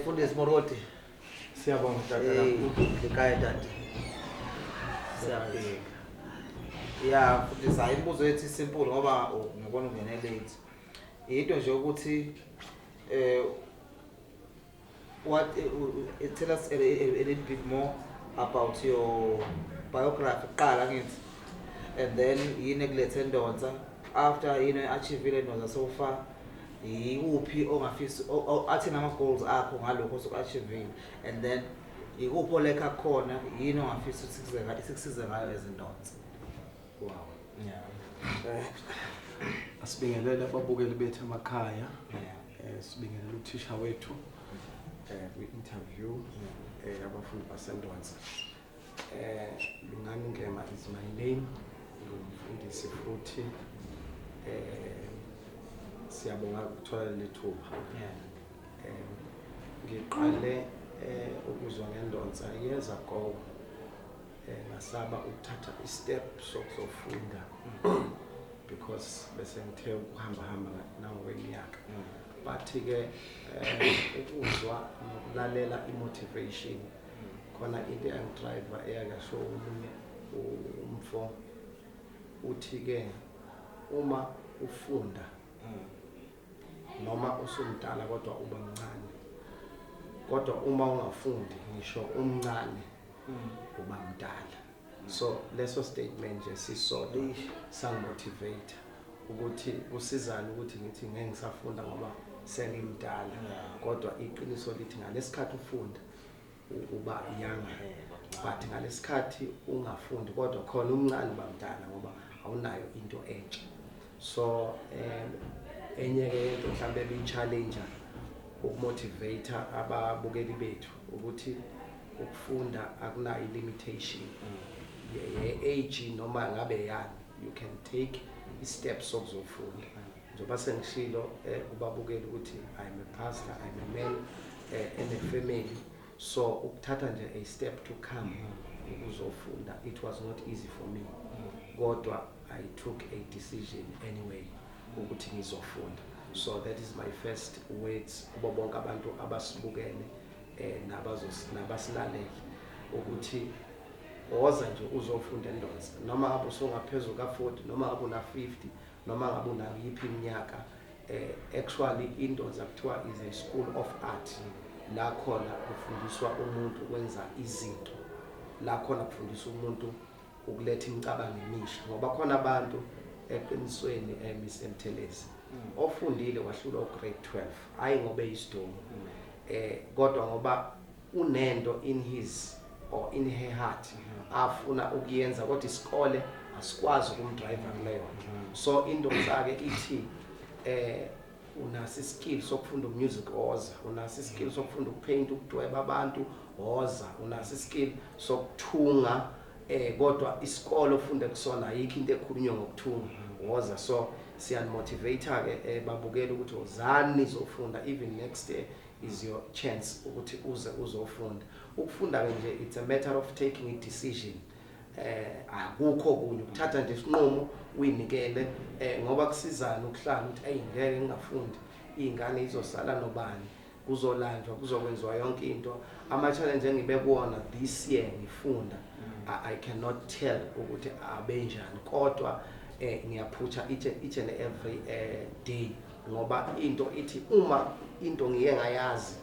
Mfundisi Moroti. Siyabonga tata Hey, kakhulu. le kae, tate? Siyabheka. Ya, mfundisi, hayi, imibuzo yethu simple ngoba ngibona ungene late. Into nje ukuthi what tell us a little bit more about your biography kuqala, ngithi, and then yini ekulethe eNdonsa, after yini achievile eNdonsa so far, yikuphi ongafisi athini ama-goals akho ngalokho osuku-achievile, and then ikuphi olekha khona, yini ongafisa ukuthi sikusize ngayo eziNdonsa? Wow. Asibingelele ababukeli bethu emakhaya. Sibingelele uthisha wethu kwi-interview abafundi baseNdonsa. Lungani Ngema is my name. Ngumfundisi futhi siyabonga ukuthola leli thuba. Ngiqale ukuzwa ngeNdonsa years ago. Ngasaba ukuthatha i-step sokuzofunda because bese ngithe ukuhamba hamba nangokweminyaka, but ke ukuzwa nokulalela i-motivation khona, into eyangidrive eyakasho omunye umfo, uthi ke uma ufunda noma usumdala kodwa uba mncane, kodwa uma ungafundi ngisho umncane uba mdala. So leso statement nje sisodwa sangimotivate ukuthi kusizana ukuthi ngithi ngeke ngisafunda ngoba sengimdala, kodwa iqiniso lithi ngalesikhathi ufunda uba younger, but ngalesikhathi ungafundi kodwa khona umncane uba mdala ngoba awunayo into entsha. So enye ke into mhlawumbe ebi-challenge ukumotivate ababukeli bethu ukuthi ukufunda akunayo limitation ye-age noma ngabe yani, you can take i-steps sokuzofunda. Njengoba sengishilo kubabukeli ukuthi I'm a pastor, I'm a man and a family, so ukuthatha nje a step to come ukuzofunda, it was not easy for me, kodwa I took a decision anyway ukuthi ngizofunda. So that is my first words kubo bonke abantu abasibukele nabasilalele ukuthi woza nje uzofunda eNdonsa, noma ngabe usungaphezulu ka-40, noma ngabe una-50, noma ngabe unayiphi iminyaka. Actually iNdonsa kuthiwa is a school of art, la khona kufundiswa umuntu ukwenza izinto, la khona kufundiswa umuntu ukuletha imicabango emisha, ngoba khona abantu eqinisweni, Mr Mthelezi, ofundile wahlulwa ugrade 12, hayi ngoba eyisidomu, kodwa ngoba unento in his or in her heart afuna ukuyenza, kodwa isikole asikwazi ukumdrive kuleyo nto. So iNdonsa ke ithi unaso iskill sokufunda umusic, oza. Unaso iskill sokufunda ukupaint, ukudweba abantu, oza. Unaso iskill sokuthunga, kodwa isikole ofunde kusona ayikho into ekhulunywa ngokuthunga, woza. So siyanimotivate ke babukela ukuthi wozani nizofunda. Even next year is your chance ukuthi uze uzofunda. Ukufunda ke nje, it's a matter of taking a decision. Akukho kunye, ukuthatha nje isinqumo uyinikele, ngoba kusizana ukuhlala ukuthi, "Hey, ngeke ngingafundi, izingane izosala nobani, kuzolanjwa, kuzokwenziwa yonke into." Ama challenge engibe kuwona this year ngifunda, I cannot tell ukuthi abenjani, kodwa ngiyaphusha each and every day, ngoba into ithi uma into ngiye ngayazi,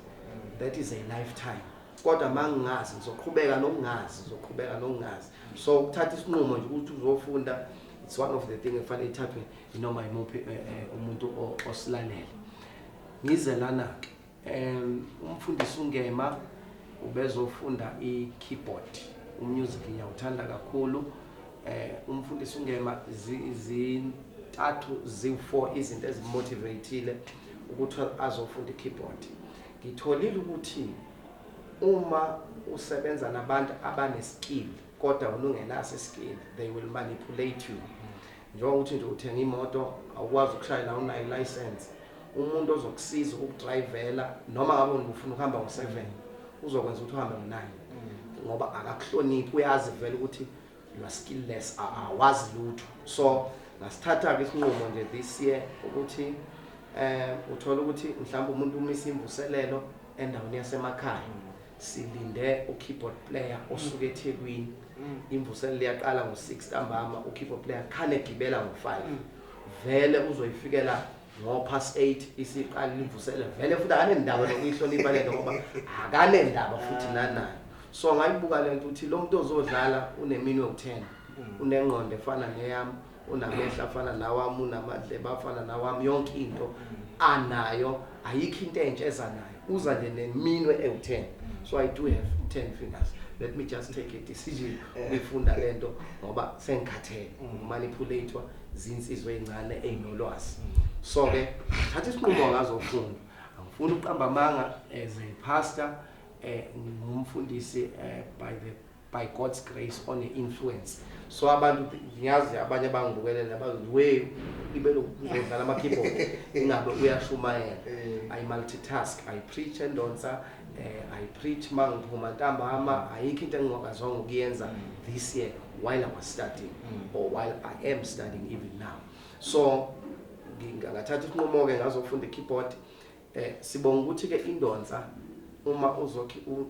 that is a lifetime, kodwa mangingazi ngizoqhubeka nokungazi, ngizoqhubeka nokungazi. So ukuthatha isinqumo nje ukuthi uzofunda, it's one of the thing efanele ithathwe noma imuphi umuntu osilalele. Ngize lana ke, umfundisi uNgema ubezofunda i-keyboard. Umusic ngiyawuthanda kakhulu. Umfundisi uNgema, zintathu, ziwu4 izinto ezimotivateile ukuthi azofunda i-keyboard. Ngitholile ukuthi uma usebenza nabantu abane-skill kodwa wena ungenaso iskill, they will manipulate you. Njengokuthi nje uthenga imoto, awukwazi ukushayela, unayo license, umuntu ozokusiza ukudrivela, noma ngabe ufuna ukuhamba ngo-7, uzokwenza ukuthi uhambe ngo-9, ngoba akakuhloniphi, uyazi vele ukuthi you are skillless, awazi lutho. So ngasithatha-ke isinqumo nje this year ukuthi uthola ukuthi mhlawumbe umuntu umisa imvuselelo. Endaweni yasemakhaya silinde u-keyboard player osuke eThekwini. Imvuselelo iyaqala ngo-6 ntambama, u-keyboard player khane egibela ngo-5, vele uzoyifikela ngo-past 8 isiqala imvuselelo vele, futhi akanendaba nokuyihlonipha lento ngoba akanendaba futhi nanayo. So ngayibuka lento ukuthi lo muntu ozodlala uneminwe u-10, unengqondo efana neyami, unamehlo afana nawami, unamadlebe afana nawami, yonke into anayo, ayikho into entsha eza nayo, uza nje neminwe ewu-10. So I do have 10 fingers. Let me just take a decision ukuyifunda lento ngoba sengikhathele uku-manipulatewa zinsizwa ey'ncane ey'nolwazi. So ke thatha isinqumo, ngazofunda. Angifuni ukuqamba amanga, as a pastor, ngumfundisi by God's grace on influence. So abantu, ngiyazi abanye abangibukelela bazothi, "We ibe uzodlala ama keyboard ingabe uyashumayela." I multitask. I preach eNdonsa, I preach mangiphuma ntambama. Ayikho into engingakazonga ukuyenza this year while I was studying or while I am studying even now. So ngingathatha isinqumo ke ngazofunda i-keyboard. Sibonga ukuthi ke iNdonsa uma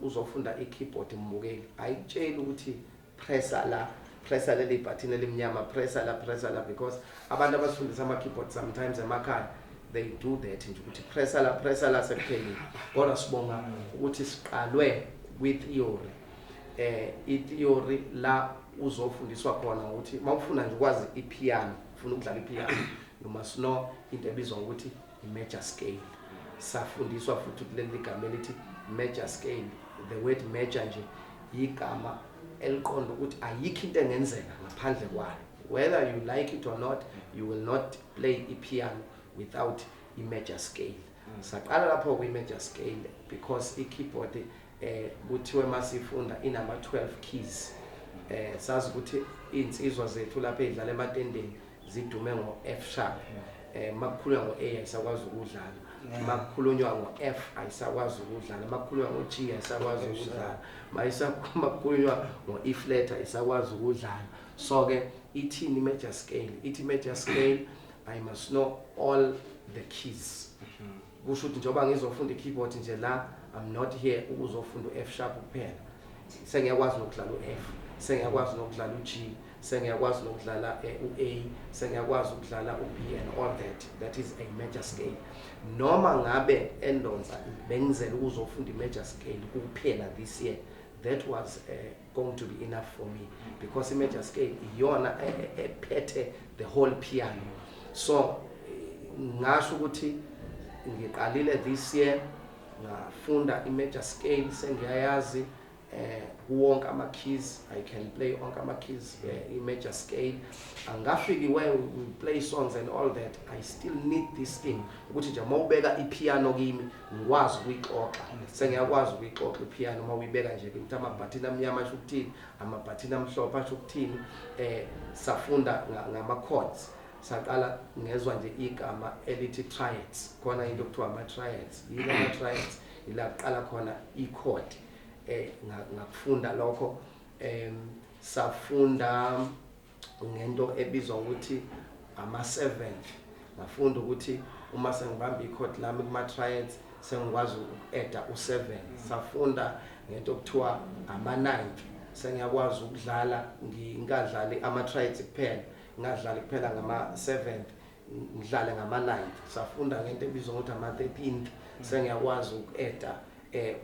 uzofunda i-keyboard, mbukeli, ayikutsheli ukuthi pressa la, pressa leli button elimnyama, pressa la, pressa la, because abantu abasifundisa ama keyboard sometimes emakhaya they do that nje ukuthi pressa la, pressa la, sekuphelile. Kodwa sibonga ukuthi siqalwe kwi-theory, i-theory la uzofundiswa khona ukuthi mawufuna nje ukwazi ipiano, ufuna ukudlala ipiano, you must know into ebizwa ngokuthi i-major scale. Safundiswa futhi kuleli gama elithi major scale. The word major nje igama eliqonda ukuthi ayikho into engenzeka ngaphandle kwalo. Whether you like it or not, you will not play ipiano without i-major scale. Saqala lapho kwi-major scale because i-keyboard kuthiwe masifunda inama 12 keys. Sazi ukuthi insizwa zethu lapha ezidlala ematendeni zidume ngo F sharp. Makukhulunywa ngo A ayisakwazi ukudlala, makukhulunywa ngo F ayisakwazi ukudlala, makukhulunywa ngo G ayisakwazi ukudlala, makukhulunywa ngo E flat ayisakwazi ukudlala. So ke ithini major scale? Ithi major scale, I must know all the keys. Kusho ukuthi njengoba ngizofunda i-keyboard nje la, I'm not here ukuzofunda u-F sharp kuphela, sengiyakwazi nokudlala u-F, sengiyakwazi nokudlala u-G, sengiyakwazi nokudlala u-A, sengiyakwazi ukudlala u-B and all that. That is a major scale. Noma ngabe eNdonsa bengizele ukuzofunda i-major scale kuphela this year, that was going to be enough for me because i-major scale iyona ephethe the whole piano. So ngasho ukuthi ngiqalile this year ngafunda i-major scale, sengiyayazi kuwonke ama keys. I can play onke ama keys i-major scale. Angafiki where we play songs and all that, I still need this thing ukuthi nje mawubeka ipiano kimi ngikwazi ukuyixoxa. Sengiyakwazi ukuyixoxa ipiano mawuyibeka nje kimi, ukuthi amabhathini amnyama asho ukuthini, amabhathini amhlophe asho ukuthini. Safunda ngama chords. Saqala ngezwa nje igama elithi triads, khona into okuthiwa ama triads. Yini ama triads? Ila kuqala khona i-chord. Ngakufunda lokho. Safunda ngento ebizwa ukuthi ama seventh. Ngafunda ukuthi uma sengibamba i-chord lami kuma triads sengikwazi uku-adda u7. Safunda ngento okuthiwa ama ninth. Sengiyakwazi ukudlala, ngingadlali ama triads kuphela, ngingadlali kuphela ngama seventh, ngidlale ngama ninth. Safunda ngento ebizwa ngokuthi ama 13th. Sengiyakwazi uku-adda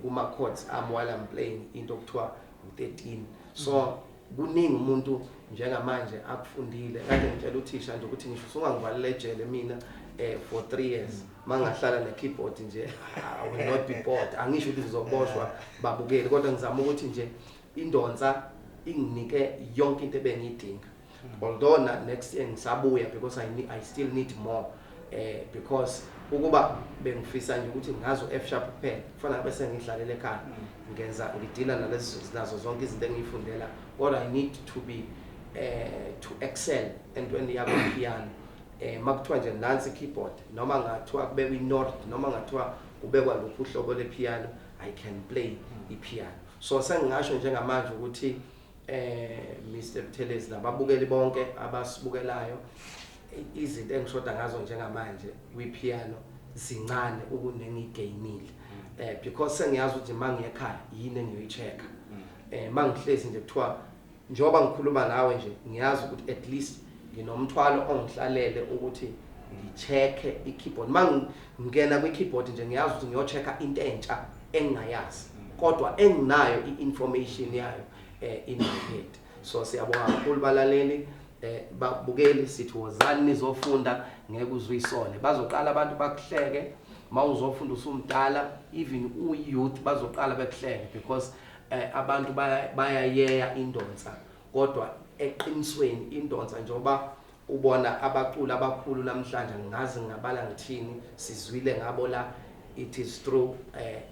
kuma chords am while I'm playing into okuthiwa u13. So kuningi umuntu njengamanje akufundile. Kade ngitshela uthisha nje ukuthi ngisho usungangivalela ejele mina for 3 years, mangahlala ne keyboard nje I will not be bored. Angisho ukuthi ngizoboshwa, babukeli, kodwa ngizama ukuthi nje iNdonsa inginike yonke into ebengiyidinga, although na next year ngisabuya because I still need more, because ukuba bengifisa nje ukuthi ngazo F sharp kuphela, kufanele bese ngidlalela ekhaya, ngenza ngidila nalezi nazo zonke izinto engiyifundela. Kodwa I need to be to excel entweni yabo piano. Makuthiwa nje nansi keyboard, noma ngathiwa kubekwa i-Nord, noma ngathiwa kubekwa lokhu uhlobo lepiano, I can play ipiano. So sengingasho njengamanje ukuthi Mr Buthelezi nababukeli bonke abasibukelayo, izinto engishoda ngazo njengamanje kwipiano zincane ukunengigainile. Because sengiyazi ukuthi mangiye ekhaya yini engiyoyi-check-a. Mangihlezi nje, kuthiwa njengoba ngikhuluma nawe nje, ngiyazi ukuthi at least nginomthwalo ongihlalele ukuthi ngi-check-e i-keyboard. Mangingena kwi-keyboard nje, ngiyazi ukuthi ngiyo-check-a into entsha engingayazi kodwa enginayo i-information yayo in my head. So siyabonga kakhulu, balaleli, babukeli. Sithi wozani nizofunda, ngeke uzuyisole. Bazoqala abantu bakuhleke mawuzofunda usumdala, even u-youth bazoqala bekuhleke because abantu bayayeya indonsa, kodwa eqinisweni indonsa, njengoba ubona abaculi abakhulu namhlanje, ngazi ngabala ngithini, sizwile ngabo la, it is through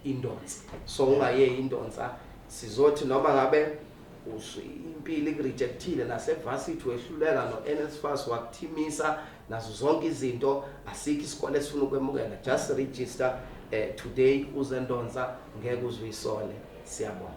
indonsa. So ungayeyi indonsa. Sizothi noma ngabe impilo ikurejectile nasevasithi, wehluleka, no-NSFAS wakuthimisa nazo zonke izinto, asikho isikole esifuna ukwemukela, just register today, uze Ndonsa, ngeke uzuyisole. Siyabonga.